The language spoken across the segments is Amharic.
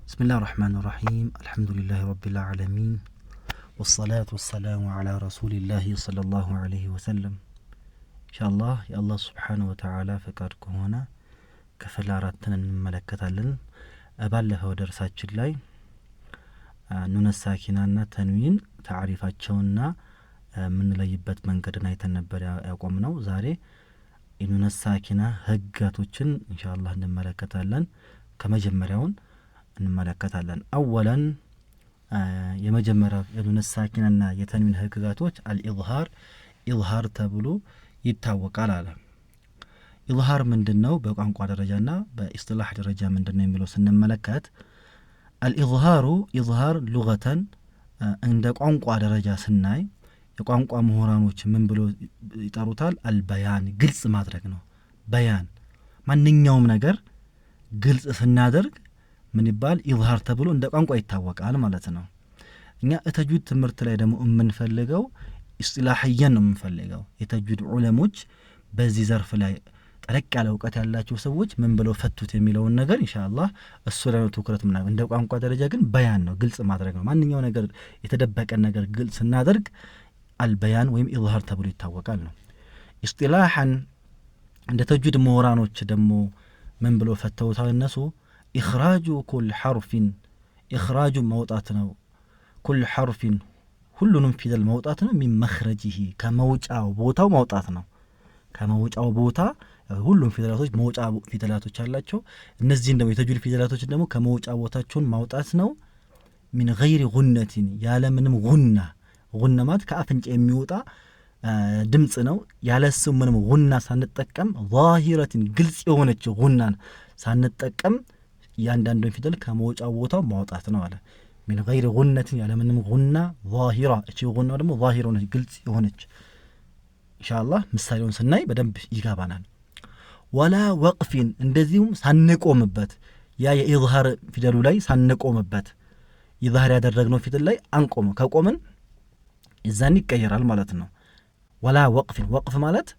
بسم الله الرحمن الرحيم، الحمد لله رب العالمين، والصلاة والسلام على رسول الله صلى الله عليه وسلم። ኢንሻአላህ የአላህ ስብሓነሁ ወተዓላ ፈቃድ ከሆነ ክፍል አራትን እንመለከታለን። ባለፈው ደርሳችን ላይ ኑነ ሳኪናና ተንዊን ታዕሪፋቸውና የምንለይበት መንገድን አይተን ነበር ያቆምነው። ዛሬ የኑነ ሳኪና ህጋቶችን ኢንሻአላህ እንመለከታለን። ከመጀመሪያውን እንመለከታለን። أولا የመጀመሪያው የኑነ ሳኪናና የተንዊን ህግጋቶች الإظهار ኢዝሃር ተብሎ ይታወቃል አለ። ኢዝሃር ምንድን ነው? በቋንቋ ደረጃና በኢስጢላህ ደረጃ ምንድን ነው የሚለው ስንመለከት፣ الإظهار ኢዝሃር لغة እንደ ቋንቋ ደረጃ ስናይ የቋንቋ ምሁራኖች ምን ብሎ ይጠሩታል? البيان ግልጽ ማድረግ ነው። በያን ማንኛውም ነገር ግልጽ ስናደርግ ምን ይባል? ኢዝሃር ተብሎ እንደ ቋንቋ ይታወቃል ማለት ነው። እኛ እተጅዊድ ትምህርት ላይ ደግሞ የምንፈልገው ኢስጢላህየን ነው የምንፈልገው። የተጅዊድ ዑለሞች፣ በዚህ ዘርፍ ላይ ጠለቅ ያለ እውቀት ያላቸው ሰዎች ምን ብለው ፈቱት የሚለውን ነገር ኢንሻአላህ እሱ ላይ ነው ትኩረት ምናምን። እንደ ቋንቋ ደረጃ ግን በያን ነው፣ ግልጽ ማድረግ ነው። ማንኛው ነገር የተደበቀን ነገር ግልጽ ስናደርግ البيان ወይም ኢዝሃር ተብሎ ይታወቃል ነው። اصطلاحا እንደ ተጅዊድ ምሁራኖች ደግሞ ምን ብሎ ፈተውታል እነሱ? إخراج كل حرف፣ إخراج ማውጣት ነው። كل حرف ሁሉንም ፊደል ማውጣት ነው። من مخرجه ከመውጫው ቦታው ማውጣት ነው። ከመውጫው ቦታ፣ ሁሉም ፊደላቶች መውጫ ፊደላቶች አላቸው። እነዚህን ደግሞ የተጅዊድ ፊደላቶችን ደግሞ ከመውጫ ቦታቸውን ማውጣት ነው። من غير غنة ያለምንም ጉና። ጉና ማለት ከአፍንጫ የሚወጣ ድምፅ ነው። ያለሱ ምንም ጉና ሳንጠቀም፣ ظاهرة ግልጽ የሆነች ጉናን ሳንጠቀም እያንዳንዱን ፊደል ከመውጫው ቦታው ማውጣት ነው አለ። من غير غنة ያለምንም ጉና፣ ظاهرة እቺ ጉና ደግሞ ظاهር ሆነች፣ ግልጽ የሆነች። ኢንሻአላህ ምሳሌውን ስናይ በደንብ ይገባናል። ولا وقف እንደዚሁም ሳንቆምበት፣ ያ የኢዝሃር ፊደሉ ላይ ሳንቆምበት፣ ኢዝሃር ያደረግነው ፊደል ላይ አንቆምም። ከቆምን የዛን ይቀየራል ማለት ነው። ولا وقف፣ ወቅፍ ማለት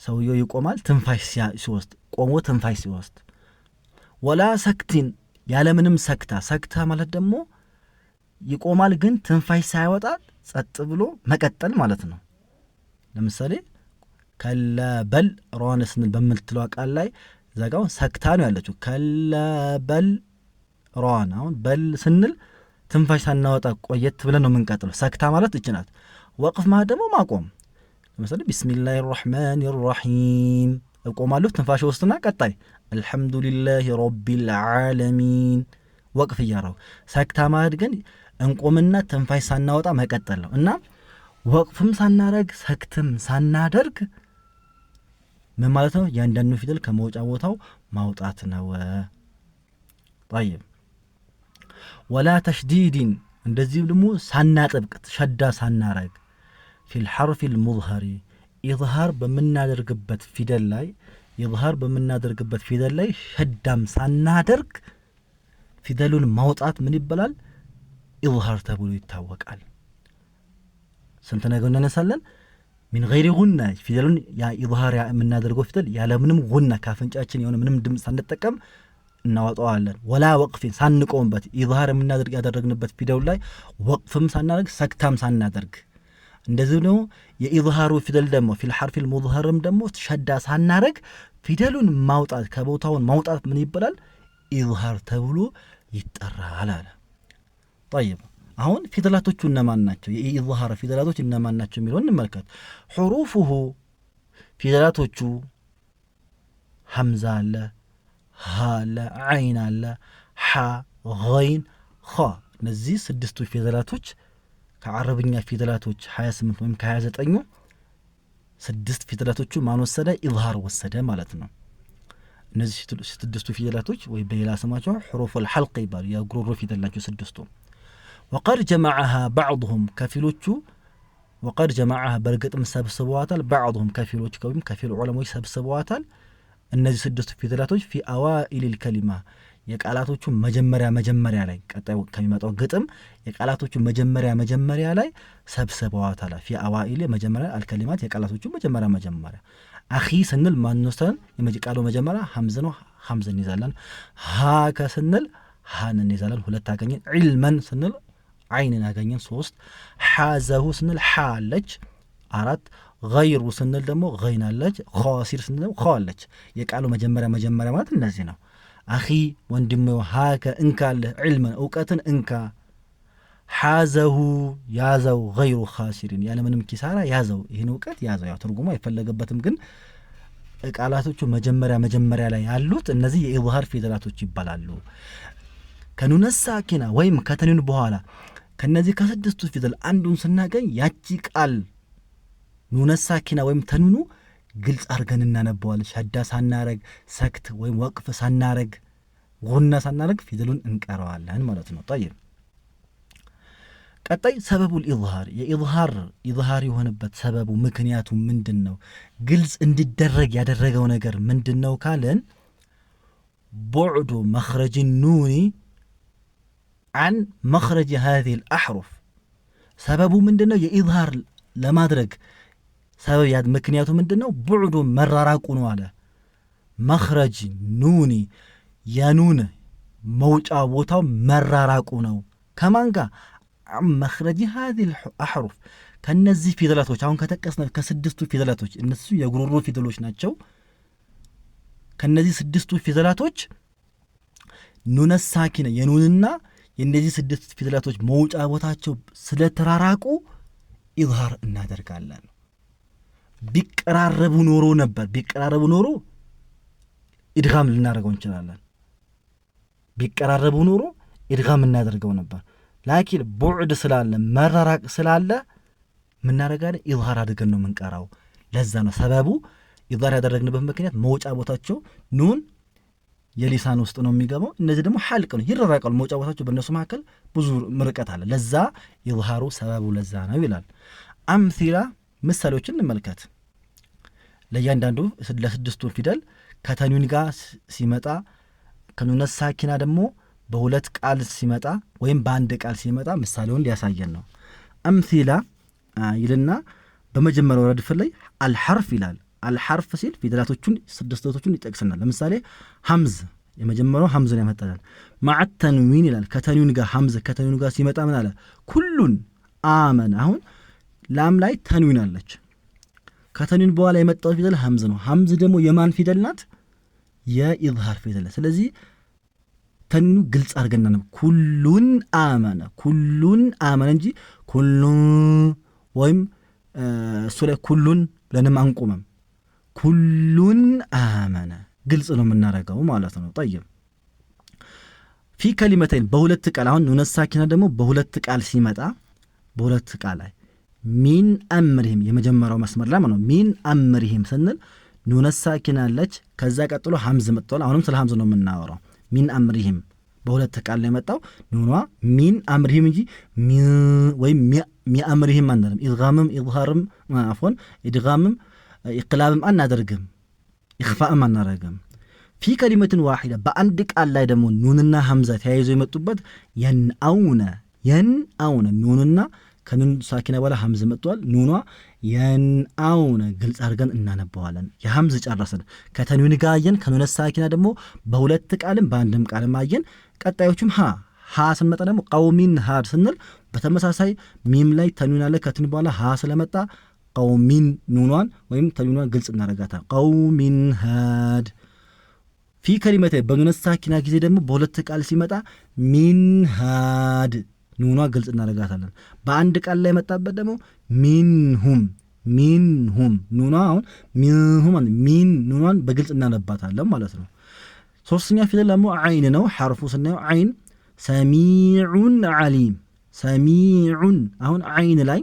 ሰውየው ይቆማል ትንፋሽ ሲወስድ፣ ቆሞ ትንፋሽ ሲወስድ። ولا سكت ያለምንም ሰክታ። ሰክታ ማለት ደግሞ ይቆማል ግን ትንፋሽ ሳያወጣ ጸጥ ብሎ መቀጠል ማለት ነው። ለምሳሌ كلا بل ران ስንል በምትለዋ ቃል ላይ ዘጋውን ሰክታ ነው ያለችው። كلا بل ران፣ አሁን بل ስንል ትንፋሽ ሳናወጣ ቆየት ብለን ነው የምንቀጥለው። ሰክታ ማለት እች ናት። ወቅፍ ማለት ደግሞ ማቆም። ለምሳሌ بسم الله الرحمن الرحيم እቆማለሁ፣ ትንፋሽ ወስድና ቀጣይ الحمد لله رب العالمين ወቅፍ እያረው። ሰክታ ማለት ግን እንቆምና ትንፋሽ ሳናወጣ መቀጠል ነው። እና ወቅፍም ሳናረግ ሰክትም ሳናደርግ ምን ማለት ነው? እያንዳንዱ ፊደል ከመውጫ ቦታው ማውጣት ነው። طيب፣ ولا تشديد እንደዚህም ደግሞ ሳናጠብቅ፣ ሸዳ ሳናረግ፣ في الحرف المظهر ኢዝሃር በምናደርግበት ፊደል ላይ፣ ኢዝሃር በምናደርግበት ፊደል ላይ ሸዳም ሳናደርግ ፊደሉን ማውጣት ምን ይባላል? ኢዝሃር ተብሎ ይታወቃል። ስንት ነገር እናነሳለን? من غير غنة ፊደሉን ኢዝሃር የምናደርገው ፊደል ያለምንም ጉና ካፍንጫችን የሆነ ምንም ድምፅ ሳንጠቀም እናወጣዋለን። ولا وقف ሳንቆምበት፣ ኢዝሃር የምናደርግ ያደረግንበት ፊደሉ ላይ ወቅፍም ሳናደርግ ሰክታም ሳናደርግ፣ እንደዚሁ ደግሞ የኢዝሃሩ ፊደል ደግሞ في الحرف المظهر ም ደግሞ ሸዳ ሳናደርግ ፊደሉን ማውጣት፣ ከቦታውን ማውጣት ምን ይባላል? ኢዝሃር ተብሎ ይጠራል አለ። طيب፣ አሁን ፊደላቶቹ እነማን ናቸው? የኢዝሃር ፊደላቶች እነማን ናቸው የሚለውን እንመልከት። حروفه ፊደላቶቹ ሐምዛ አለ፣ ሃ አለ፣ ዓይን አለ፣ ሓ፣ ገይን፣ ኸ። እነዚህ ስድስቱ ፊደላቶች ከዓረብኛ ፊደላቶች 28 ወይም ከ29ኙ ስድስት ፊደላቶቹ ማን ወሰደ? ኢዝሃር ወሰደ ማለት ነው። እነዚህ ስድስቱ ፊደላቶች ወይ በሌላ ስማቸው حروف الحلق ይባሉ፣ የጉሮሮ ፊደል ናቸው ስድስቱ። وقد جمعها بعضهم ከፊሎቹ፣ وقد جمعها በእርግጥም ሰብስበዋታል፣ بعضهم ከፊሎች ወይም ከፊል ዑለሞች ሰብስበዋታል። እነዚህ ስድስቱ ፊደላቶች في أوائل الكلمة የቃላቶቹ መጀመሪያ መጀመሪያ ላይ፣ ቀጣዩ ከሚመጣው ግጥም የቃላቶቹ መጀመሪያ መጀመሪያ ላይ ሰብስበዋታል። في أوائل መጀመሪያ፣ الكلمات የቃላቶቹ መጀመሪያ መጀመሪያ። أخي ስንል ማን ወሰን? የቃሉ መጀመሪያ ሐምዝ ነው፣ ሐምዝ እንይዛለን። هاك ስንል ሃን እንይዛለን፣ ሁለት አገኘን። علما ስንል ዓይንን አገኘን፣ ሶስት። حازه ስንል ሓ አለች፣ አራት። غير ስንል ደግሞ ገይን አለች። خاسر ስንል ደግሞ ኸ አለች። የቃሉ መጀመሪያ መጀመሪያ ማለት እነዚህ ነው። أخي ወንድሜ፣ هاك እንካለህ፣ علما እውቀትን እንካ፣ حازه ያዘው፣ غير خاسر ያለምንም ኪሳራ ያዘው፣ ይህን እውቀት ያዘው። ያው ትርጉሙ አይፈለገበትም፣ ግን ቃላቶቹ መጀመሪያ መጀመሪያ ላይ ያሉት እነዚህ የኢዝሃር ፊደላቶች ይባላሉ። ከ نون ساكنة ወይም ከተንዊን በኋላ ከነዚህ ከስድስቱ ፊደል አንዱን ስናገኝ ያቺ ቃል نون ساكنة ወይም ተንዊኑ ግልጽ አድርገን እናነበዋለን። شدة ሳናረግ፣ سكت ወይም وقف ሳናረግ፣ غنة ሳናረግ ፊደሉን እንቀረዋለን ማለት ነው። طيب፣ ቀጣይ سبب الإظهار፣ የኢዝሃር ኢዝሃር የሆነበት ሰበቡ ምክንያቱ ምንድን ነው? ግልጽ እንዲደረግ ያደረገው ነገር ምንድን ነው ካለን بعد مخرج النون عن مخرج هذه الأحرف። ሰበቡ ምንድን ነው? የኢዝሃር ለማድረግ ሰበብ ምክንያቱ ምንድን ነው? بعد መራራቁ ነው አለ። مخرج النون የኑን መውጫ ቦታው መራራቁ ነው። ከማን ጋር? مخرج هذه الأحرف ከነዚህ ፊደላቶች፣ አሁን ከጠቀስነው ከስድስቱ ፊደላቶች፣ እነሱ የጉሮሮ ፊደሎች ናቸው። ከነዚህ ስድስቱ ፊደላቶች نون ساكنة የኑንና የእነዚህ ስድስት ፊደላቶች መውጫ ቦታቸው ስለተራራቁ ኢዝሃር እናደርጋለን። ቢቀራረቡ ኖሮ ነበር ቢቀራረቡ ኖሮ ኢድጋም ልናደርገው እንችላለን። ቢቀራረቡ ኖሮ ኢድጋም እናደርገው ነበር። لكن بعد ስላለ፣ መራራቅ ስላለ ምናደርጋለን? ኢዝሃር አድርገን ነው የምንቀራው። ለዛ ነው ሰበቡ ኢዝሃር ያደረግንበት ምክንያት። መውጫ ቦታቸው ኑን የ لسان ውስጥ ነው የሚገባው። እነዚህ ደግሞ حلق ነው፣ ይራራቃሉ። መውጫ ቦታቸው በእነሱ መካከል ብዙ ርቀት አለ። ለዛ ኢዝሃሩ ሰበቡ ለዛ ነው ይላል። أمثلة ምሳሌዎችን እንመልከት። ለእያንዳንዱ ለስድስቱ ፊደል ከተንዊን ጋር ሲመጣ፣ ከ نون ساكنة ደግሞ በሁለት ቃል ሲመጣ ወይም በአንድ ቃል ሲመጣ ምሳሌውን ሊያሳየን ነው። أمثلة ይልና በመጀመሪያው ረድፍ ላይ الحرف ይላል። الحرف ሲል ፊደላቶቹን ስድስቶቹን ይጠቅስናል። ለምሳሌ همز፣ የመጀመሪያው ሀምዝን ያመጣላል። مع التنوين ይላል። ከተንዊን ጋር፣ ሀምዝ ከተንዊን ጋር ሲመጣ ምን አለ? كل آمن። አሁን ላም ላይ ተንዊን አለች። ከተንዊን በኋላ የመጣው ፊደል ሀምዝ ነው። ሀምዝ ደግሞ የማን ፊደል ናት? የኢዝሃር ፊደል። ስለዚህ ተንዊኑ ግልጽ አድርገን ነው كل آمن፣ كل آمن እንጂ ኩሉን ወይም እሱ ላይ ኩሉን ብለንም አንቆምም። كل آمن ግልጽ ነው የምናደርገው ማለት ነው። طيب፣ في كلمتين በሁለት ቃል፣ አሁን نون ساكنة ደግሞ በሁለት ቃል ሲመጣ በሁለት ቃል ላይ من أمرهم የመጀመሪያው መስመር ላይ ማለት ነው። من أمرهم ስንል نون ساكنة አለች። ከዛ ቀጥሎ ሀምዝ መጥቷል። አሁንም ስለ ሀምዝ ነው የምናወራው። من أمرهم በሁለት ቃል ነው የመጣው። ኑኗ من أمرهم እንጂ ወይም ሚአምሪህም አንልም። ኢድጋምም ኢዝሃርም፣ عفوا፣ ኢድጋምም ኢቅላብም አናደርግም፣ ኢኽፋእም አናደርግም። في كلمة واحدة በአንድ ቃል ላይ ደግሞ ኑንና ሀምዛ ተያይዞ የመጡበት ينأون፣ ينأون፣ ኑንና ከ نون ساكنة በኋላ ሀምዝ መጥቷል። ኑኗ ينأون ግልጽ አድርገን እናነበዋለን። የሀምዝ ጨረስን። ከተንዊን ጋር አየን። ከ نون ساكنة ደግሞ በሁለት ቃልም በአንድም ቃልም አየን። ቀጣዮቹም ሀ ስንመጣ ደግሞ قوم هاد ስንል በተመሳሳይ ሚም ላይ ተንዊን አለ። ከተንዊን በኋላ ሀ ስለመጣ قوم ኑኗን ወይም ተንዊኗን ግልጽ እናደርጋታል። قوم هاد። في كلمة በ نون ساكنة ጊዜ ደግሞ በሁለት ቃል ሲመጣ من هاد ኑኗ ግልጽ እናደርጋታለን። በአንድ ቃል ላይ የመጣበት ደግሞ منهم፣ منهم ኑኗ፣ አሁን منهم ሚን ኑኗን በግልጽ እናነባታለን ማለት ነው። ሶስተኛ ፊደል ደግሞ ዓይን ነው። ሐርፉ ስናየው ዓይን سميع عليم፣ سميع። አሁን ዓይን ላይ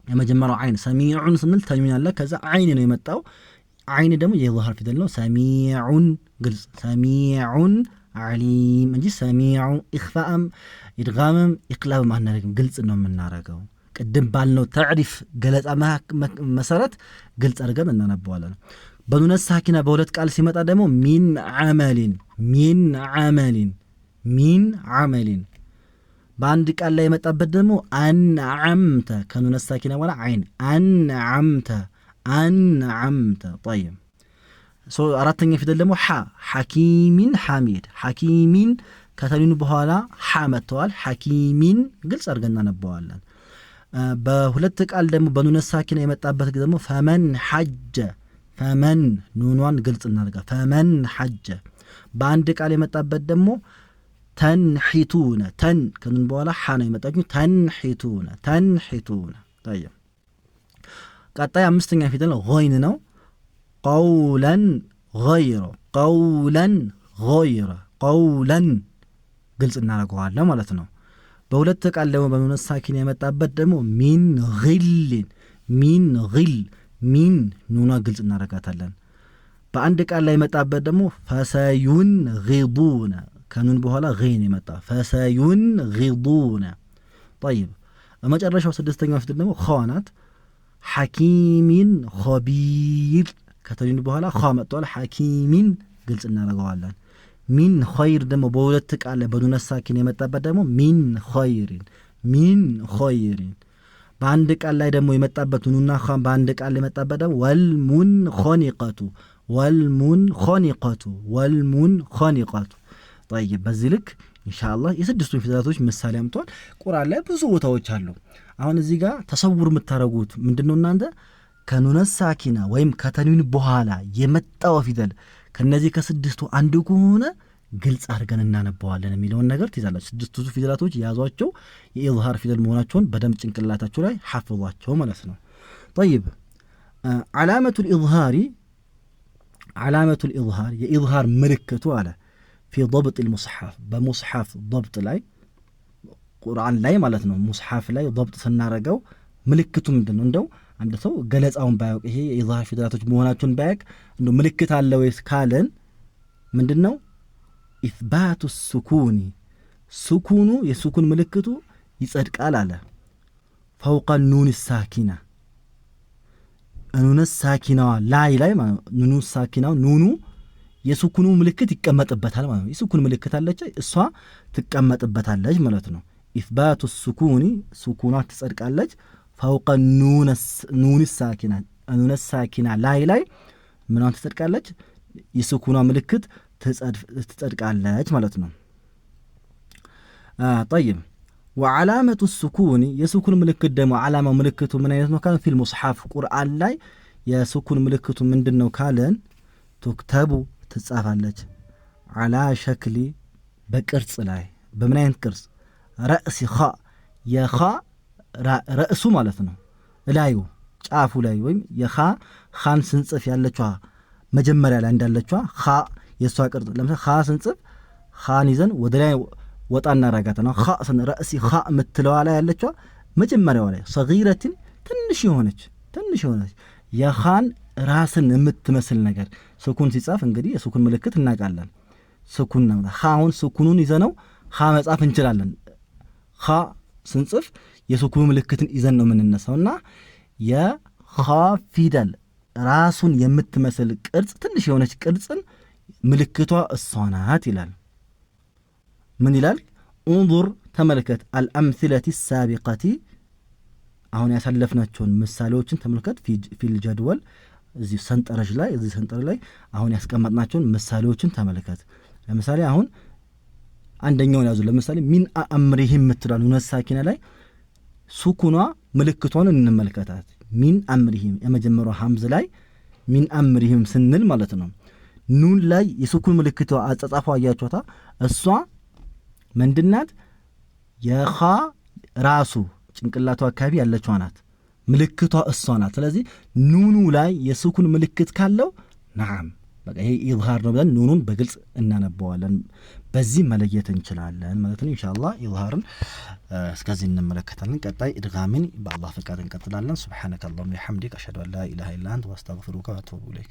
የመጀመሪያው ዓይን سميع ስንል ተንዊን አለ። ከዛ ዓይን ነው የመጣው። ዓይን ደግሞ የኢዝሃር ፊደል ነው። سميع ግልጽ፣ سميع عليم እንጂ سميع ኢኽፋእም ኢድጋምም ኢቅላብም አናደርግም። ግልጽ ነው የምናደርገው። ቅድም ባልነው تعريف ገለጻ መሰረት ግልጽ አድርገን እናነበዋለን። በ نون ساكنة በሁለት ቃል ሲመጣ ደግሞ من عمل፣ من عمل፣ من عمل። በአንድ ቃል ላይ የመጣበት ደግሞ أنعمت ከ نون ساكنة በኋላ ዓይን أنعمت፣ أنعمت። طيب፣ አራተኛ ፊደል ደግሞ ሓ፣ حكيم حميد፣ حكيم። ከተንዊኑ በኋላ ሐ መጥተዋል። حكيم ግልጽ አድርገን እናነበዋለን። በሁለት ቃል ደግሞ በ نون ساكنة የመጣበት ደግሞ فمن حج፣ فمن ኑኗን ግልጽ እናደርጋ፣ فمن حج። በአንድ ቃል የመጣበት ደግሞ تنحتون፣ ተን ከኑን በኋላ ሐ ነው የመጣችው። تنحتون تنحتون። طيب ቀጣይ አምስተኛ ፊደል غين ነው። قولا غير፣ قولا غير፣ قولا ግልጽ እናደርገዋለን ማለት ነው። በሁለት ቃል ደግሞ በ نون ساكنة የመጣበት ደግሞ من غل፣ من غل፣ من ኑኗ ግልጽ እናደርጋታለን። በአንድ ቃል ላይ የመጣበት ደግሞ فسينغضون፣ ከኑን በኋላ غين የመጣ فسينغضون። طيب መጨረሻው ስድስተኛው ፊደል ደግሞ ኸ ናት። حكيم خبير ከተንዊን በኋላ ኸ መጥቷል። حكيم ግልጽ እናደርገዋለን። من خير ደግሞ በሁለት ቃል ላይ በ نون ساكنة የመጣበት ደግሞ من خير፣ من خير። በአንድ ቃል ላይ ደግሞ የመጣበት ኑና ኸ በአንድ ቃል ላይ የመጣበት ደግሞ والمنخنقة፣ والمنخنقة፣ والمنخنقة። طيب በዚህ ልክ ኢንሻአላህ የስድስቱን ፊደላቶች ምሳሌ አምጥቷል። ቁርአን ላይ ብዙ ቦታዎች አሉ። አሁን እዚህ ጋር تصور የምታደርጉት ምንድነው እናንተ ከ نون ساكنة ወይም ከተንዊን በኋላ የመጣው ፊደል ከነዚህ ከስድስቱ አንዱ ከሆነ ግልጽ አድርገን እናነበዋለን የሚለውን ነገር ትይዛላችሁ። ስድስቱ ፊደላቶች የያዟቸው የ إظهار ፊደል መሆናቸውን በደንብ ጭንቅላታቸው ላይ ሐፍዟቸው ማለት ነው። طيب علامة الإظهار፣ علامة الإظهار የ إظهار ምልክቱ አለ في ضبط المصحف፣ በሙስሐፍ ضبط ላይ ቁርአን ላይ ማለት ነው። ሙስሐፍ ላይ ضبط ስናረገው ምልክቱ ምንድን ነው? እንደው አንድ ሰው ገለጻውን ባያውቅ ይሄ የ إظهار ፊደላቶች መሆናቸውን ባያውቅ እንደው ምልክት አለ ወይስ ካለን ምንድን ነው? إثبات السكون፣ ሱኩኑ የ سكون ምልክቱ ይጸድቃል አለ። فوق النون الساكنة፣ نون ساكنة ዋ ላይ ላይ ማለት ነው። ኑኑ ሳኪናው ኑኑ የሱኩኑ ምልክት ይቀመጥበታል ማለት ነው። የ سكون ምልክት አለች፣ እሷ ትቀመጥበታለች ማለት ነው። إثبات السكون ሱኩኗ ትጸድቃለች። فوق النون الساكنة፣ نون ساكنة ላይ ላይ ምኗን ትጸድቃለች? የሱኩኗ ምልክት ትጸድቃለች ማለት ነው። طيب وعلامة السكون የ سكون ምልክት ደግሞ ዓላማው ምልክቱ ምን አይነት ነው ካለን في المصحف ቁርአን ላይ የ سكون ምልክቱ ምንድን ነው ካለን تكتب ትጻፋለች على شكل በቅርጽ ላይ፣ በምን አይነት ቅርጽ? رأس خاء፣ የኻ ረእሱ ማለት ነው። እላዩ ጫፉ ላይ ወይም የኻ ኻን ስንጽፍ ያለችዋ መጀመሪያ ላይ እንዳለችዋ ኻ የእሷ ቅርጽ። ለምሳሌ ኻ ስንጽፍ ኻን ይዘን ወደ ላይ ወጣ እናረጋት ነው። ኻ رأس خاء የምትለዋ ላይ ያለችዋ መጀመሪያዋ ላይ صغيرة ትንሽ የሆነች፣ ትንሽ የሆነች የኻን ራስን የምትመስል ነገር። سكون ሲጻፍ እንግዲህ የ سكون ምልክት እናውቃለን። سكون ነው ኻ። አሁን ስኩኑን ይዘነው ኻ መጻፍ እንችላለን። ኻ ስንጽፍ የሱኩኑ ምልክትን ይዘን ነው የምንነሳው እና የኻ ፊደል ራሱን የምትመስል ቅርጽ፣ ትንሽ የሆነች ቅርጽን ምልክቷ እሷ ናት ይላል። ምን ይላል? انظر ተመልከት፣ الأمثلة السابقة አሁን ያሳለፍናቸውን ምሳሌዎችን ተመልከት። في الجدول እዚህ ሰንጠረዥ ላይ፣ እዚህ ሰንጠረዥ ላይ አሁን ያስቀመጥናቸውን ምሳሌዎችን ተመልከት። ለምሳሌ አሁን አንደኛውን ያዙ። ለምሳሌ من أمرهم የምትሏል نون ساكنة ላይ ሱኩኗ ምልክቷን እንመልከታት። من أمرهم የመጀመሪያው همز ላይ من أمرهم ስንል ማለት ነው። ኑን ላይ የ سكون ምልክቷ አጻጻፏ አያችኋታ። እሷ ምንድናት? የኻ ራሱ ጭንቅላቱ አካባቢ ያለችዋ ናት። ምልክቷ እሷ ናት። ስለዚህ ኑኑ ላይ የ سكون ምልክት ካለው نعم በቃ ይሄ إظهار ነው ብለን ኑኑን በግልጽ እናነበዋለን። በዚህ መለየት እንችላለን ማለት ነው። ኢንሻአላህ إظهار ን እስከዚህ እንመለከታለን። ቀጣይ ኢድጋምን በአላህ ፈቃድ እንቀጥላለን። سبحانك اللهم وبحمدك أشهد أن لا إله إلا أنت وأستغفرك وأتوب إليك።